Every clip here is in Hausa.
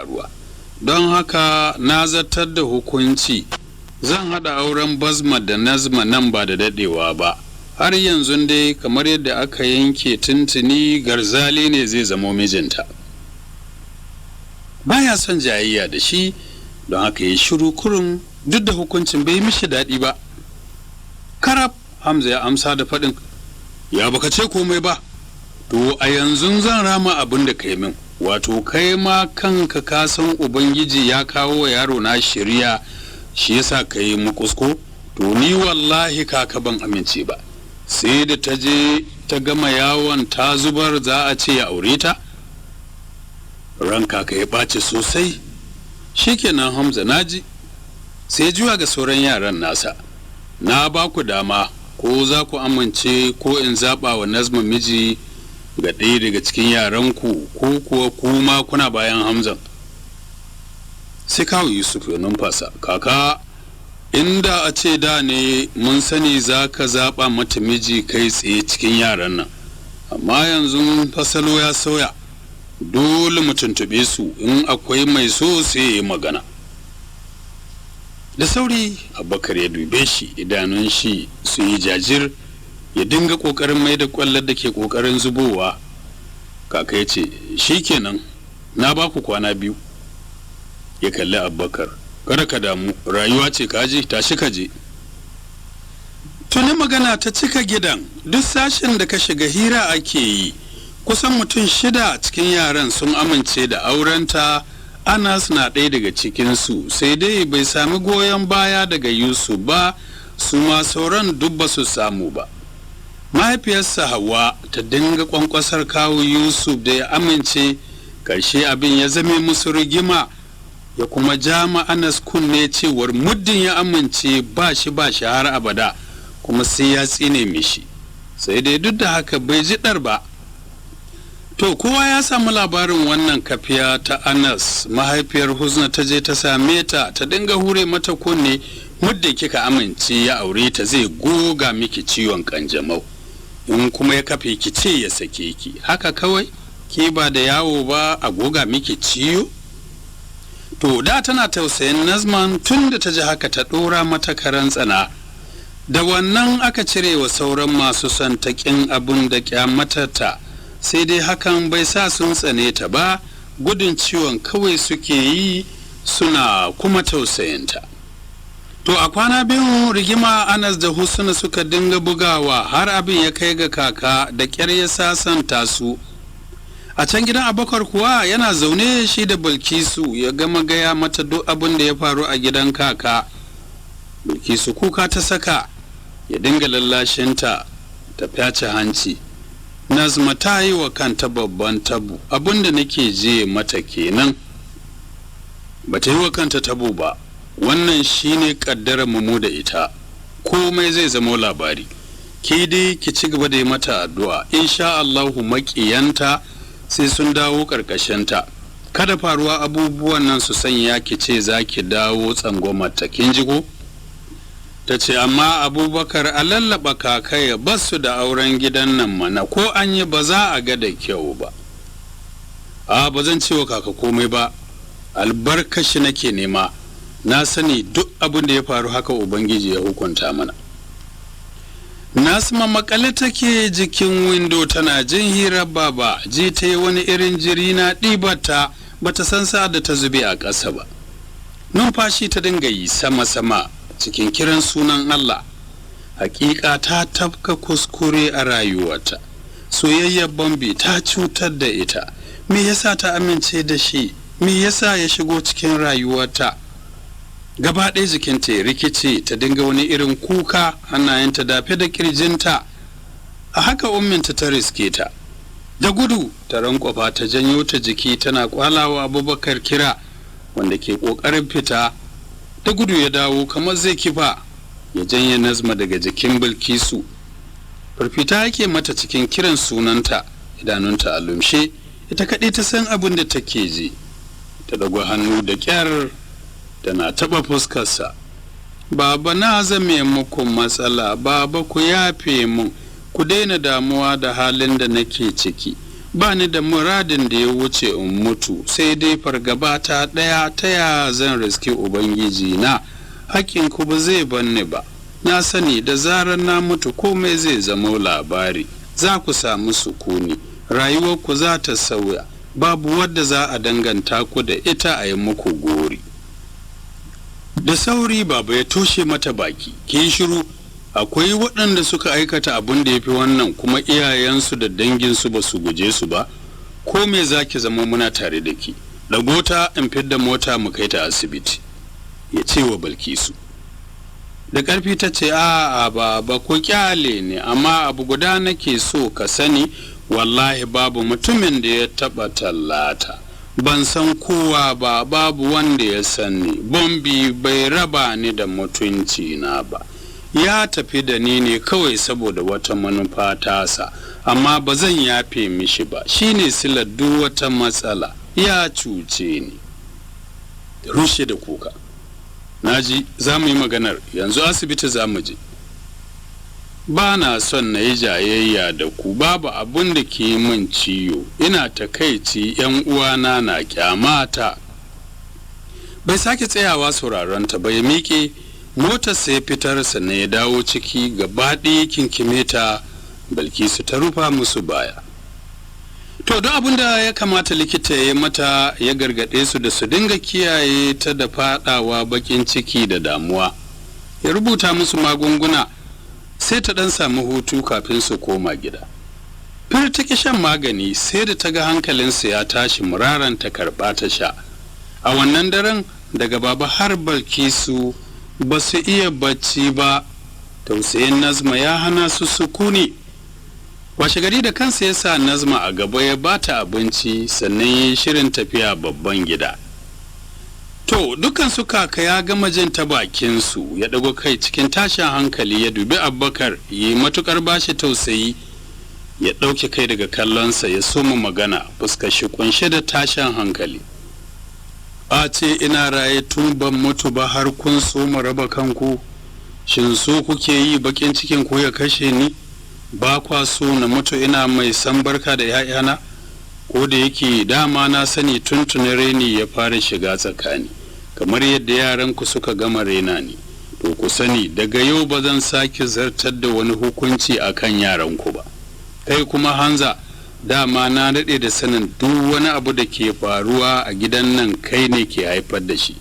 faruwa. Don haka na zartar da hukunci, zan haɗa auren Bazma da Nazma nan ba da daɗewa ba. Har yanzu dai kamar yadda aka yanke tuntuni, Garzali ne zai zamo mijinta. Baya son jayayya da shi, don haka ya shiru kurum, duk da hukuncin bai mishi daɗi ba. Karab Hamza ya amsa da faɗin, ya baka ce komai ba? To a yanzu zan rama abin da kai min. Wato kai ma kanka ka san Ubangiji ya kawo wa yaro na shiriya, shi yasa ka yi mukusko. To ni wallahi kaka ban amince ba, sai da ta je ta gama yawon ta zubar za a ce ya aure ta. Ran kaka ya ɓaci sosai. Shikenan Hamza, naji. Sai juya ga sauran yaran nasa, na ba ku dama, ko za ku amince ko in zaɓa wa Nazma miji ga ɗaya daga cikin yaranku, ko kuwa kuma kuna bayan Hamzan? Sai kawo Yusuf ya numfasa, kaka, inda a ce da ne mun sani za ka zaɓa mata miji kai tsaye cikin yaran nan, amma yanzu fasalo ya sauya, dole mu tuntuɓe su, in akwai mai so sai ya yi magana. Da sauri Abubakar ya dube shi, idanun shi su yi jajir, ya dinga ƙoƙarin mai da ƙwallon da ke ƙoƙarin zubowa. Kaka ya ce, shikenan, na ba ku kwana 2. Ya kalli Abubakar, kada ka damu, rayuwa ce, kaji, tashi ka je. Tuni magana ta cika gidan, duk sashen da ka shiga hira ake yi. Kusan mutum 6 cikin yaran sun amince da aurenta. Anas na ɗaya daga cikinsu, sai dai bai sami goyon baya daga Yusuf ba, su ma sauran duk ba su samu ba. Mahaifiyarsa Hawa ta dinga kwankwasar kawo Yusuf da ya amince, ƙarshe abin ya zame musu rigima, ya kuma ja ma Anas kunne cewar muddin ya amince ba shi ba shi har abada, kuma sai ya tsine mishi. Sai dai duk da haka bai ji ɗar ba. To kowa ya samu labarin wannan kafiya ta Anas. Mahaifiyar Husna ta je ta same ta, ta dinga hure mata kunne, muddin kika amince ya aure ta zai goga miki ciwon kanjamau, in kuma ya kafe ki ce ya sake ki, haka kawai ke ba da yawo ba a goga miki ciwo. To da tana tausayin Nazman, tun da ta ji haka ta ɗora mata karan tsana. Da wannan aka cire wa sauran masu son ta ƙin abun da ƙyamatarta, sai dai hakan bai sa sun tsane ta ba, gudun ciwon kawai suke yi, suna kuma tausayinta. To a kwana 2 rigima Anas da Husna suka dinga bugawa, har abin ya kai ga kaka da ƙyar ya sasanta su. A can gidan Abubakar kuwa yana zaune shi da Bilkisu, ya gama gaya mata duk abin da ya faru a gidan kaka. Bilkisu kuka ta saka, ya dinga lallashinta, ta fyace hanci. Nazma ta yi wa kanta babban tabu, abin da nake je mata kenan. Ba ta yi wa kanta tabo ba, wannan shine kaddarar mu da ita, komai zai zama labari. Ke dai ki ci gaba da yi mata addu'a, insha Allahu maƙiyanta sai sun dawo ƙarƙashinta. Kada faruwa abubuwan nan su sanya ki ce za ki dawo tsangwamarta, kin ji ko? Ta ce, amma Abubakar, a lallaba kaka ya basu da auren gidan nan mana, ko an yi ba za a ga da kyau ba. A ba zan ce wa kaka komai ba, albarkashi nake nema, na sani duk abin da ya faru haka Ubangiji ya hukunta mana. Nasma makale take jikin windo tana jin hirar baba, ji ta yi wani irin jiri na ɗibata, bata san sa'ad da ta zube a ƙasa ba. Numfashi ta dinga yi sama-sama cikin kiran sunan Allah. Hakika ta tafka kuskure a rayuwarta. Soyayyar Bambi ta cutar da ita. Me yasa ta amince da shi? Me yasa ya shigo cikin rayuwarta? Gaba ɗaya jikinta ya rikice, ta dinga wani irin kuka, hannayenta dafe da kirjinta. A haka umminta ta riske ta da gudu, ta rankwafa ta janyo ta jiki, tana kwalawa Abubakar kira wanda ke ƙoƙarin fita. Da gudu ya dawo kamar zai kifa, ya janye Nazma daga jikin Bilkisu. Firfita yake mata cikin kiran sunanta, idanunta a lumshe, ita kaɗai ta san abin da take ji. Ta ɗago hannu da ƙyar tana taɓa fuskarsa. Baba, na zame muku matsala, baba ku yafe mun, ku daina damuwa da halin da nake ciki. Ba ni da muradin da ya wuce in mutu, sai dai fargaba ta ɗaya, ta ya zan riski Ubangiji na? Hakkin ku ba zai banni ba. Na sani da zarar na mutu komai zai zamo labari, za ku samu sukuni, rayuwarku za ta sauya, babu wadda za a danganta ku da ita a yi muku gori. Da sauri baba ya toshe mata baki, ki shiru, akwai waɗanda suka aikata abin da ya fi wannan kuma iyayensu da danginsu ba su guje su ba. Ko me za ki zama muna tare da ki. Ɗagota in fidda mota mu kai ta asibiti, ya ce wa Balkisu. Da ƙarfi ta ce, a'a ba ko kyale ne, amma abu guda nake so ka sani, wallahi babu mutumin da ya taɓa tallata. Ban san kowa ba, babu wanda ya sani. Bombi bai raba ni da mutunci na ba. Ya tafi da ni ne kawai saboda wata manufa tasa, amma ba zan yafe mishi ba. Shine silar duk wata matsala, ya cuce ni. Rushe da kuka. Naji, za mu yi maganar, yanzu asibiti za mu je. Ba na son na yi jayayya da ku, babu abun da ke min ciwo, ina takaici yan uwana na kyamata. Bai sake tsayawa sauraron ta ba, ya miƙe motar sai fitar, sannan ya dawo ciki gaba ɗaya kinkime ta. Balkisu ta rufa musu baya. To, duk abin da ya kamata likita ya yi mata, ya gargaɗe su da su dinga kiyaye ta da faɗawa baƙin ciki da damuwa. Ya rubuta musu magunguna, sai ta ɗan samu hutu kafin su koma gida. Fir ta ƙi shan magani, sai da ta ga hankalinsa ya tashi muraran ta karɓa ta sha. A wannan daren daga baba har Balkisu ba su iya bacci ba, tausayin Nazma ya hana su sukuni. Washe gari da kansa ya sa Nazma a gaba ya bata abinci, sannan ya yi shirin tafiya babban gida. To, dukan su kaka ya gama jin ta bakin su, ya dago kai cikin tashin hankali ya dubi Abubakar, yi matukar bashi tausayi, ya ɗauke kai daga kallonsa ya soma magana, fuskar shi kunshe da tashin hankali. A ce ina raye tun ban mutu ba har kun so mu raba kanku, shin so kuke yi bakin cikin ku ya kashe ni? Ba kwa so na mutu ina mai san barka da ‘ya'yana? Ko da yake dama na sani tuntuni reni ya fara shiga tsakani, kamar yadda yaranku suka gama rena ni. To ku sani daga yau ba zan sake zartar da wani hukunci akan yaranku ba. Kai kuma Hanza, dama na daɗe da sanin duk wani abu da ke faruwa a gidan nan kai ne ke haifar da shi.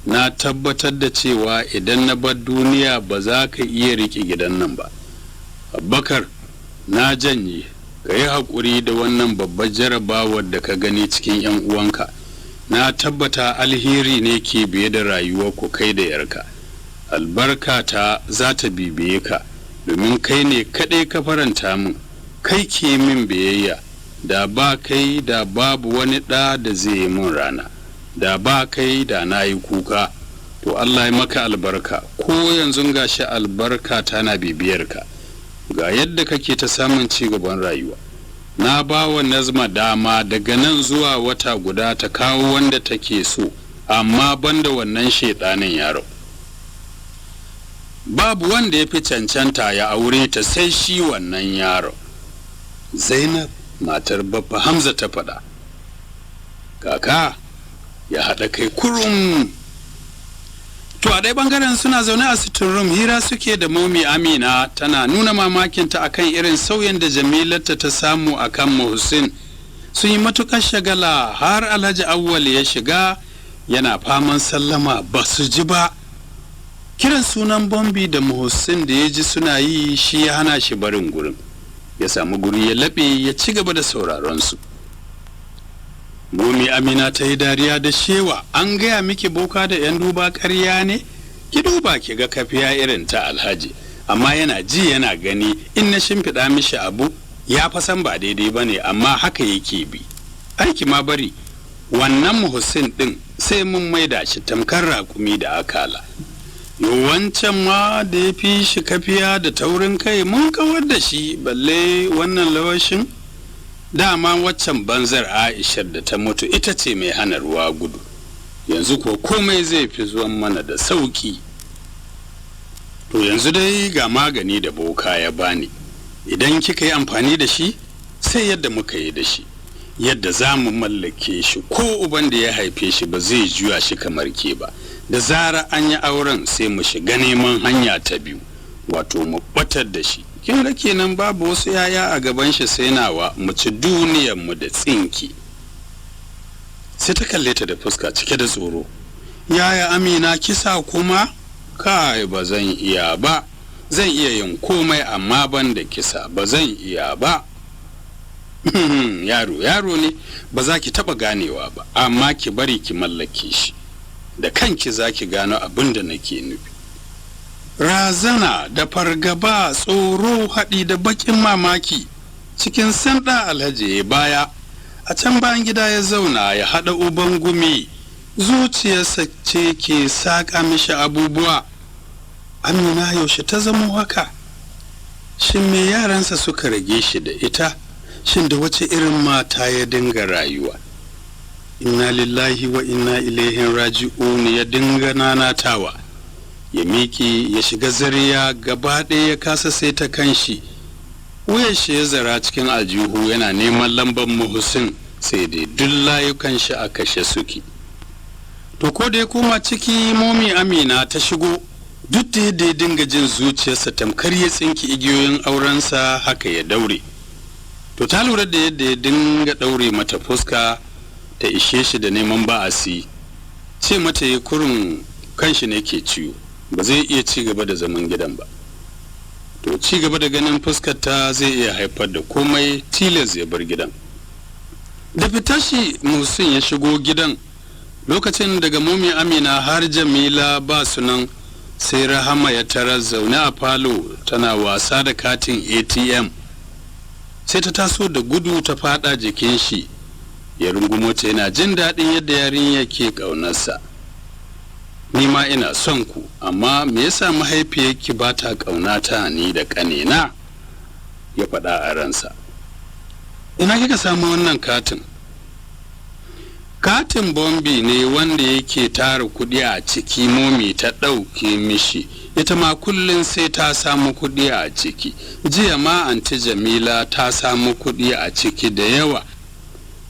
Na tabbatar da cewa idan na bar duniya ba za ka iya riƙe gidan nan ba. Abubakar, na janye, ka yi haƙuri da wannan babbar jarabawar da ka gani cikin 'yan uwanka. Na tabbata alheri ne ke biye da rayuwar ku kai da yarka. Albarka ta za ta bibiye ka, domin kai ne kaɗai ka faranta min, kai ke min biyayya. Da ba kai da babu wani ɗa da zai yi min rana, da ba kai da na yi kuka. To Allah ya maka albarka, ko yanzu gashi albarka tana bibiyar ka. Ga yadda kake ta samun ci gaban rayuwa. Na ba wa Nazma dama daga nan zuwa wata guda ta kawo wanda take so, amma banda wannan shedanin yaro. Babu wanda ya fi cancanta ya aure ta sai shi wannan yaro. Zainab matar Baffa Hamza ta faɗa. Kaka ya haɗa kai kurum. To a ɗaya ɓangaren suna zaune a sitting room, hira suke da Momi Amina, tana nuna mamakinta akan irin sauyin da Jamilarta ta samu akan Muhsin. Sun yi matuƙar shagala har Alhaji Awwal ya shiga yana faman sallama ba su ji ba. Kiran sunan Bombi da Muhsin da ya ji suna yi shi ya hana shi barin gurin. Ya samu guri ya laɓe ya ci gaba da sauraron su. Momi Amina ta yi dariya da shewa, an gaya miki boka da 'yan duba ƙarya ne? Ki duba ki ga kafiya irin ta Alhaji, amma yana ji yana gani in na shimfiɗa mishi abu ya fa san ba daidai ba ne, amma haka yake bi. Aiki ma bari, wannan Muhsin ɗin sai mun maida shi tamkar raƙumi da akala. Wancan ma da ya fi shi kafiya da taurin kai mun kawar da shi, balle wannan lawashin. Dama waccan banzar Aishar da ta mutu ita ce mai hana ruwa gudu, yanzu kuwa komai zai fi zuwan mana da sauki. To yanzu dai ga magani da boka ya bani, idan kika yi amfani da shi sai yadda muka yi da shi. Yadda za mu mallake shi, ko uban da ya haife shi ba zai juya shi kamar ke ba. Da zara an yi auren, sai mu shiga neman hanya ta biyu, wato mu batar da shi. Kin ga kenan babu wasu yaya a gaban shi sai nawa, mu ci duniyar mu da tsinki. Sai ta kalle ta da fuska cike da tsoro. Yaya Amina, kisa kuma? Kai, ba zan iya ba. Zan iya yin komai amma ban da kisa, ba zan iya ba. Yaro yaro ne, ba za ki taba ganewa ba, amma ki bari ki mallake shi, da kanki za ki gano abin da nake nufi. Razana da fargaba, tsoro haɗi da baƙin mamaki, cikin sanda Alhaji ya baya a can bayan gida ya zauna ya haɗa uban gumi. Zuciyarsa ce ke saƙa mishi abubuwa. Amina yaushe ta zamo haka? Shin me yaransa suka rage shi da ita? Shin da wace irin mata ya dinga rayuwa? Inna lillahi wa inna ilaihin raji'un, ya dinga nanatawa. Ya miƙe ya shiga zariya, gaba ɗaya ya kasa sai ta kanshi. Wuyan shi ya zara cikin aljihu yana neman lambar Muhsin, sai dai duk layukan shi a kashe suke. To, ko da ya koma ciki, Momi Amina ta shigo. Duk da yadda ya dinga jin zuciyarsa tamkar ya tsinki igiyoyin aurensa, haka ya daure. To, ta lura da yadda ya dinga daure mata fuska, ta ishe shi da neman ba'asi. Ce mata ya kurin kanshi ne ke ciwo, ba zai iya ci gaba da zaman gidan ba. To, ci gaba da ganin fuskar ta zai iya haifar da komai, tilas ya bar gidan. Da fitar shi, Musin ya shigo gidan. Lokacin daga Momi Amina har Jamila ba su nan, sai Rahama ya tarar zaune a falo tana wasa da katin ATM. Sai ta taso da gudu ta fada jikin shi, ya rungumo ta yana jin daɗin yadda yarinya ke ƙaunarsa. Ni ma ina son ku, amma me yasa mahaifiyarki ba ta ƙaunata ni da ƙanina? Ya faɗa a ransa. Ina kika samu wannan katin? Katin bombi ne wanda yake tara kuɗi a ciki, Momi ta ɗauke mishi. Ita ma kullum sai ta samu kuɗi a ciki. Jiya ma Anti Jamila ta samu kuɗi a ciki da yawa.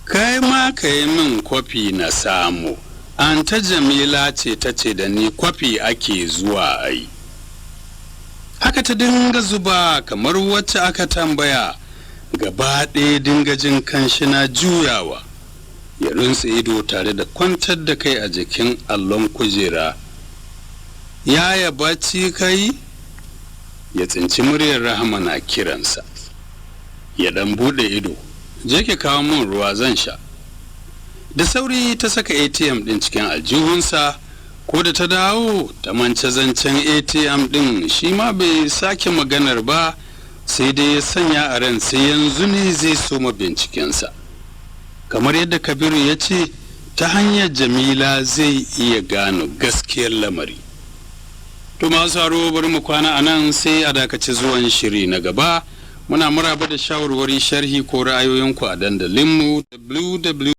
Kai ma ka yi min kwafi na samu. Anta Jamila ce ta ce da ni kwafi ake zuwa a yi. Haka ta dinga zuba kamar wacce aka tambaya. Gaba ɗaya dinga jin kanshi na juyawa. Ya runtse ido tare da kwantar da kai a jikin allon kujera. Yaya, bacci kai? Ya tsinci muryar Rahama na kiransa. Ya dan bude ido. Je ki kawo min ruwa zan sha. Da sauri ta saka ATM din cikin aljihunsa. Ko da ta dawo, ta mance zancen ATM din, shi ma bai sake maganar ba, sai dai ya sanya a ran sai yanzu ne zai soma bincikensa. Kamar yadda Kabiru ya ce, ta hanyar Jamila zai iya gano gaskiyar lamari. To, masu haro, bari mu kwana a nan, sai a dakaci zuwan shiri na gaba. Muna maraba da shawarwari, sharhi ko ra'ayoyinku a dandalinmu www